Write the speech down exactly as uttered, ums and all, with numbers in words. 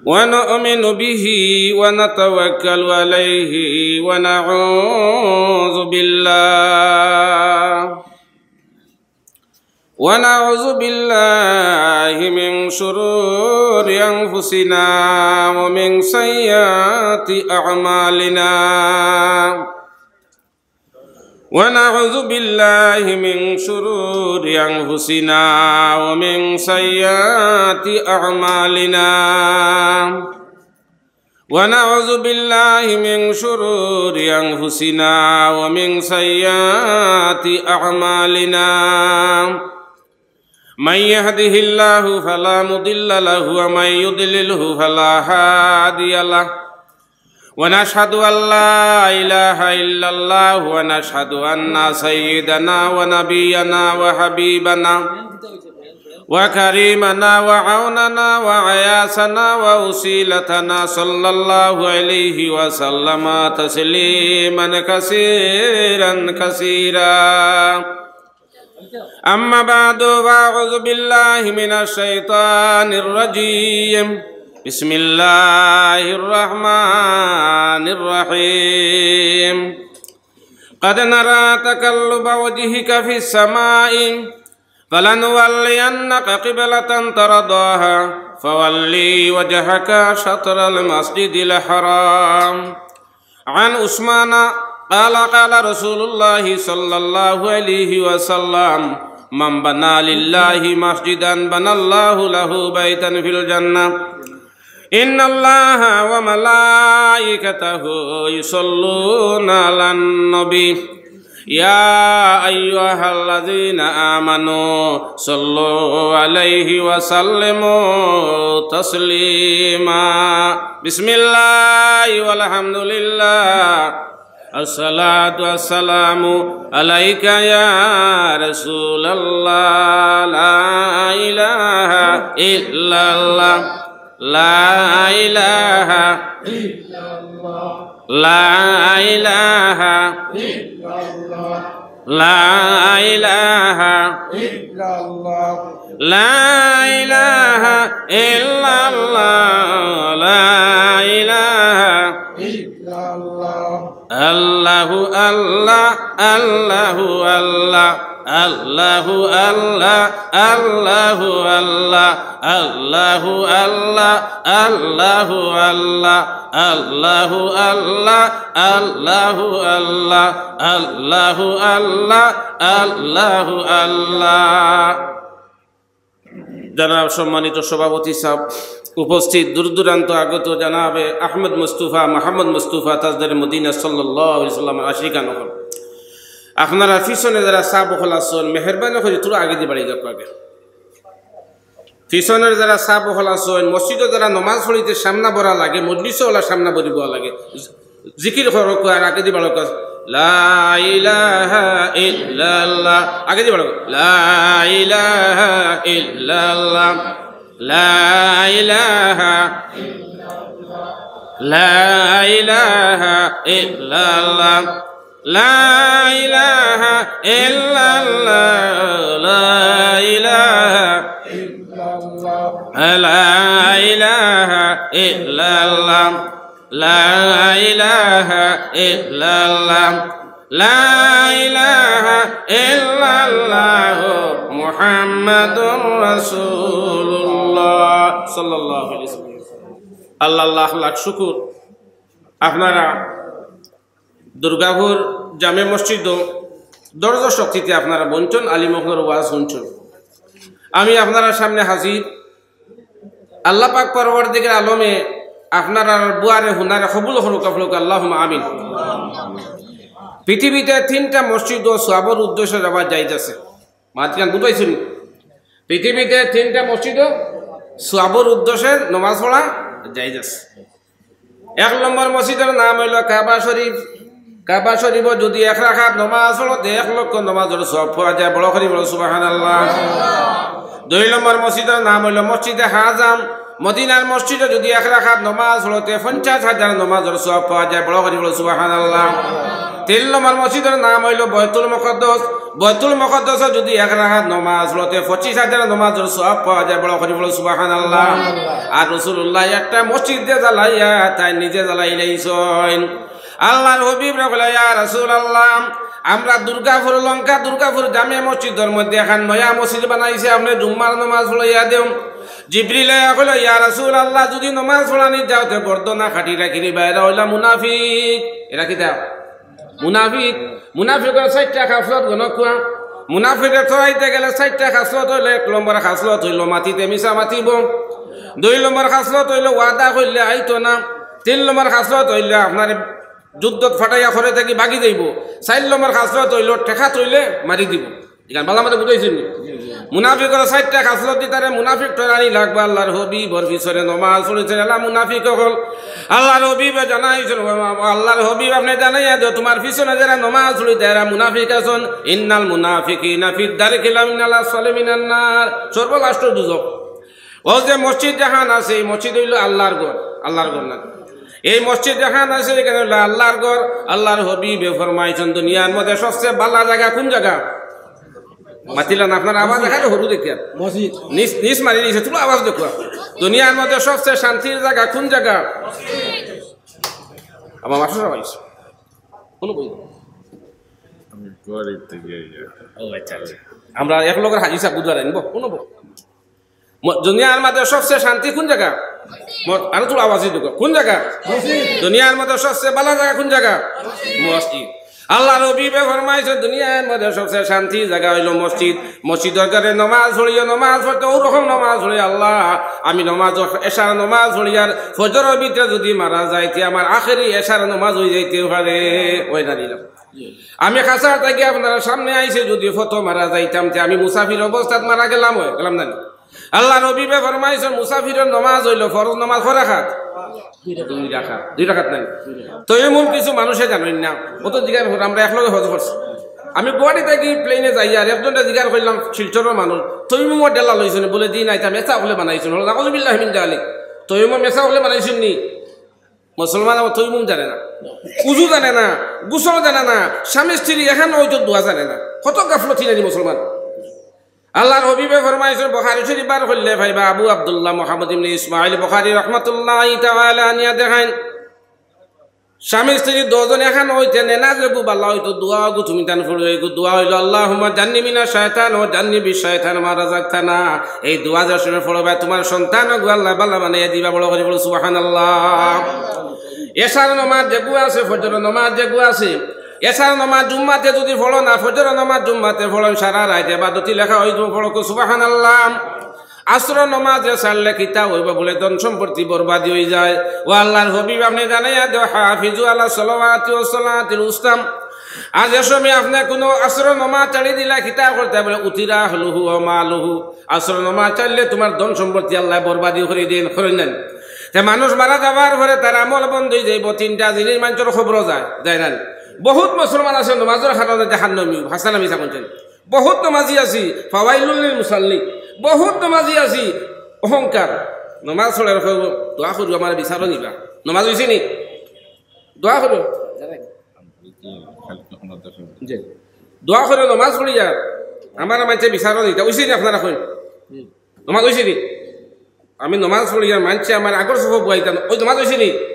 ونؤمن به ونتوكل عليه ونعوذ بالله ونعوذ بالله من شرور أنفسنا ومن سيئات أعمالنا. ونعوذ بالله من شرور أنفسنا ومن سيئات أعمالنا. ونعوذ بالله من شرور أنفسنا ومن سيئات أعمالنا. من يهده الله فلا مضل له ومن يضلله فلا هادي له. ونشهد أن لا إله إلا الله ونشهد أن سيدنا ونبينا وحبيبنا وكريمنا وعوننا وعياسنا ووسيلتنا صلى الله عليه وسلم تسليما كثيرا كثيرا. أما بعد، فأعوذ بالله من الشيطان الرجيم. بسم الله الرحمن الرحيم. قد نرى تقلب وجهك في السماء فلنولينك قبلة ترضاها فول وجهك شطر المسجد الحرام. عن عثمان قال: قال رسول الله صلى الله عليه وسلم: من بنى لله مسجدا بنى الله له بيتا في الجنة. إن الله وملائكته يصلون على النبي، يا أيها الذين آمنوا صلوا عليه وسلموا تسليما. بسم الله والحمد لله، الصلاة والسلام عليك يا رسول الله. لا إله إلا الله. لا إله إلا الله. لا إله إلا الله. لا إله إلا الله. لا إله إلا الله. لا إله إلا الله. الله، الله، الله، الله. الله، الله، الله، الله. الله، الله، الله، الله، الله. الله، الله، الله، الله، الله. الله، الله، الله، الله। জনাব সম্মানিত সভাপতি সাহেব, উপস্থিত দূর দূরান্ত আগত জনাবে আহমদ মুস্তফা, মোহাম্মদ মুস্তফা, তাজদারে মদিনা সাল্লাল্লাহু আলাইহি ওয়াসাল্লাম আশিকান অকল, আপনারা পিছনে যারা সাব অকল আছইন, মেহেরবানি করি থুড়া আগেদি বাড়ি যাউক্কা আগে। পিছনর যারা সাব অকল আছইন, মসজিদো যারা নমাজ পড়িতে সামনা বরা লাগে, মজলিসো অলা সামনা বরিবো লাগে। জিকির করউক্কা আর আগেদি বাড়উক্কা। লা ইলাহা ইল্লাল্লাহ। আগেদি বাড়উক্কা। লা ইলাহা ইল্লাল্লাহ। লা ইলাহা, লা ইলাহা ইল্লাল্লাহ। لا إله إلا الله، لا إله إلا الله، لا إله إلا الله، لا إله إلا الله، لا إله إلا الله، محمد رسول الله، صلى الله عليه وسلم। আল্লাহ, লাখ লাখ শুকুর। আপনারা দুর্গাপুর জামে মসজিদো ধৈর্য শক্তিতে আপনারা বইছইন, আলিম অকলর ওয়াজ হুনছইন। আমি আপনারার সামনে হাজির। আল্লাহ পাক পরওয়ারদিগার আলমে আপনারার বুয়ারে হুনারে কবুল করউক্কা, পড়উক্কা আল্লাহুম্মা আমিন। পৃথিবীতে তিনটা মসজিদো সওয়াবর উদ্দেশ্যে যাওয়া জায়েজ আছে। মাতখান বুঝাইছইন? পৃথিবীতে তিনটা মসজিদো সওয়াবর উদ্দেশ্যে নমাজ পড়া জায়েজ আছে। এক নম্বর মসজিদর নাম অইলো কাবা শরীফ। কাবা শরীফো যুদি এক রাকাত নমাজ পড়ো, তে এক লক্ষ নমাজর সওয়াব পাওয়া যায়। বড় করি বলো সুবহানাল্লাহ। দুই নম্বর মসজিদর নাম অইলো মসজিদে হারাম। মদিনার মসজিদো যুদি এক রাকাত নমাজ পড়ো, তে পঞ্চাশ হাজার নমাজর সওয়াব পাওয়া যায়। বড় করি বলো সুবহানাল্লাহ। তিন নম্বর মসজিদর নাম অইলো বয়তুল মুকাদ্দাস। বয়তুল মুকাদ্দাসো যুদি এক রাকাত নমাজ পড়ো তে পঁচিশ হাজার নমাজর সওয়াব পাওয়া যায়। বড় করি বলো সুবহানাল্লাহ। আর রাসূলুল্লাহ একটা মসজিদ যে জ্বালাইয়া তাইন নিজে জ্বালাইলাইছইন। আল্লাহর হাবিবরে কইলা, "ইয়া রাসূলুল্লাহ, আমরা দুর্গাপুর, লঙ্কা দুর্গাপুর জামে মসজিদর মধ্যে এখান নয়া মসজিদ বানাইছে, আপনে জুম্মার নমাজ পড়াইয়া দেউন।" জিবরিল আইয়া কইলো, "ইয়া রাসূলুল্লাহ, যুদি নমাজ পড়ানি যাও তে গর্দনা কাটি রাখি দিবা, এরা অইলা মুনাফিক।" এরা কিতা? মুনাফিক। মুনাফিকর চাইরটা খাছলত গণক কুয়া। মুনাফিকরে থরাইতে গেলে চাইরটা খাছলত অইলো, এক নম্বর খাছলত অইলো মাতিতে মিছা মাতিবো, দুই নম্বর খাছলত অইলো ওয়াদা করলে আইতো না, তিন নম্বর খাছলত অইলো আপনারে যুদ্ধত ফাটাইয়া ঘরে থাকি ভাগি যাইবো, চাইর নম্বর খাছলত অইলো ঠেকা থইলে মারি দিবো। ইখান ভালা মতো বুঝাইছি নি? মুনাফিকর চাইরটা খাছলত দি তারে মুনাফিক থরানি লাগবো। আল্লাহর হাবিবর পিছনে নমাজ পড়িছইন এলা মুনাফিক অকল। আল্লাহর হাবিবে জানাইছইন, "ও আল্লাহর হাবিব, আপনে জানাইয়া দেও, তুমার পিছনে যেরা নমাজ পড়িতা এরা মুনাফিক আছইন। ইন্নাল মুনাফিকিনা ফিদ দারকিল মিনাল আসফালি মিনান নার।" সর্বলাস্ট দুজখ। অউ যে মসজিদ যেখান আছে, এই মসজিদ অইলো আল্লাহর ঘর, আল্লাহর ঘর না? এই মসজিদ যেখান আছে, এখান অইলো আল্লাহর ঘর। আল্লাহর হাবিবে ফরমাইছইন, দুনিয়ার মধ্যে সবচেয়ে ভালা জাগা কুন জাগা? মাতিলা না, আপনার আওয়াজ এখানে হুরু দেখিয়া। মসজিদ। নিচ, নিচ মারি নিচে, তুলো আওয়াজ দেখো। দুনিয়ার মধ্যে সবচেয়ে শান্তির জাগা কুন জাগা? আমার মাস্টার সাব আইছে। কুনো বই? আমি বাড়িতে গিয়ে। ও আচ্ছা, আচ্ছা। আমরা এক লগর হাজি সাব বুঝবার আনবো, কুনো বই? ম-, দুনিয়ার মধ্যে সবচেয়ে শান্তি কুন জাগা? ম-, আরো তুলো আওয়াজ দেখো, কুন জাগা? মসজিদ। দুনিয়ার মধ্যে সবচেয়ে ভালা জাগা কুন জাগা? মসজিদ। আল্লাহর হাবিবে ফরমাইছইন, দুনিয়ার মধ্যে সবচেয়ে শান্তি জাগা অইলো মসজিদ। মসজিদর ঘরে নমাজ পড়িও, নমাজ পড়তে অউ রকম নমাজ পড়িও, "আল্লাহ, আমি নমাজ, এশার নমাজ পড়িয়ার ফজরর ভিতরে যুদি মারা যাই, তে আমার আখেরি এশার নমাজ অইযাইতে পারে।" অয় না দিলাম। আমি কাছাড় থাকি আপনারার সামনে আইছি, যুদি পথো মারা যাইতাম, তে আমি মুসাফির অবস্থাত মারা গেলাম অয়, গেলাম না নি? আল্লাহর হাবিবে ফরমাইছইন, মুসাফিরর নমাজ অইলো ফরজ নমাজ কয় রাকাত? দুই রাকাত। দুই রাকাত নায়? তৈমুম কিছু মানুষে জানইন না। অত জিগার কর, আমরা একলগে হজ করছি। আমি গুয়াহাটি থাকি প্লেনে যাইয়ার একজনরে জিগার করলাম, শিলচরর মানুষ, "তৈমুমর ডেলা লইছইন?" বলে, "জি নায়, ইতা মেছা অকলে বানাইছইন।" বলে, "নাউজুবিল্লাহি মিন জালিক।" তৈমুম মেছা অকলে বানাইছইন নি? মুসলমান আবার তৈমুম জানে না, উজু জানে না, গোসল জানে না, স্বামী স্ত্রী এখান অইতো দোয়া জানে না। কত গাফলতি নানি মুসলমান। আল্লাহর হাবিবে ফরমাইছইন, বুখারী শরীফ বার করলে পাইবা, আবু আব্দুল্লাহ মুহাম্মদ ইবনে ইসমাইল বুখারী রহমাতুল্লাহি তাআলা আনিয়া দেখাইন, স্বামী স্ত্রী দুইজন এখান অইতে নেনা যেগু ভালা অইতো, দোয়া অগু তুমি তান পড়ো, এগু দোয়া অইলো, "আল্লাহুম্মা জান্নিবনা শাইতান ওয়া জান্নিবি শাইতান মা রাযাকতানা।" এই দোয়া যে সময় পড়বা, তুমার সন্তান অগু আল্লাহ ভালা বানাইয়া দিবা। বড় করি বলো, "সুবহানাল্লাহ।" এশার নমাজ যেগু আছে, ফজর নমাজ যেগু আছে, এশার নমাজ জুম্মাতে যুদি পড়ো না, ফজর নমাজ জুম্মাতে পড়ো, সারা রাইত ইবাদতি লেখা অইবো, পড়ো কও সুবহানাল্লাহ। আসর নমাজ যে ছাড়লে কিতা অইবো বলে, ধন সম্পত্তি বরবাদি অইযায়। ও আল্লাহর হাবিব, আপনে জানাইয়া দেও, "হাফিজু আলা সালাওয়াতি ওয়া সালাতিল উস্তা।" আর যে সময় আপনে কুনু আসর নমাজ ছাড়ি দিলা, কিতা করতা বলে, "উতিরা আহলুহু ওয়া মালুহু।" আসর নমাজ ছাড়লে তুমার ধন সম্পত্তি আল্লায় বরবাদি করি দেইন, করি দেইন। তে মানুষ মারা যাওয়ার পরে তার আমল বন্ধ অইযাইবো, তিনটা জিনিস মানষর কবরো যায়, যায় না? বহুত মুসলমান আছে নমাজর কারণে জাহান্নামী, হাসান আমি সাকুনছেন। বহুত নমাজি আছি, ফাওয়াইলুল লিল মুসাল্লি। বহুত নমাজি আছি, অহংকার। নমাজ পড়ার কইবো, "দোয়া করিও, আমার বিচারো নিবা।" নমাজ অইছে নি? দোয়া করিও। জি। দোয়া করিও, নমাজ পড়িয়া আমার মানষে বিচারো নিতা। অইছে নি আপনারা কইন? নমাজ অইছে নি? আমি নমাজ পড়িয়ার মানষে আমার আগর সফো বওয়াইতা না। অউ নমাজ অইছে নি?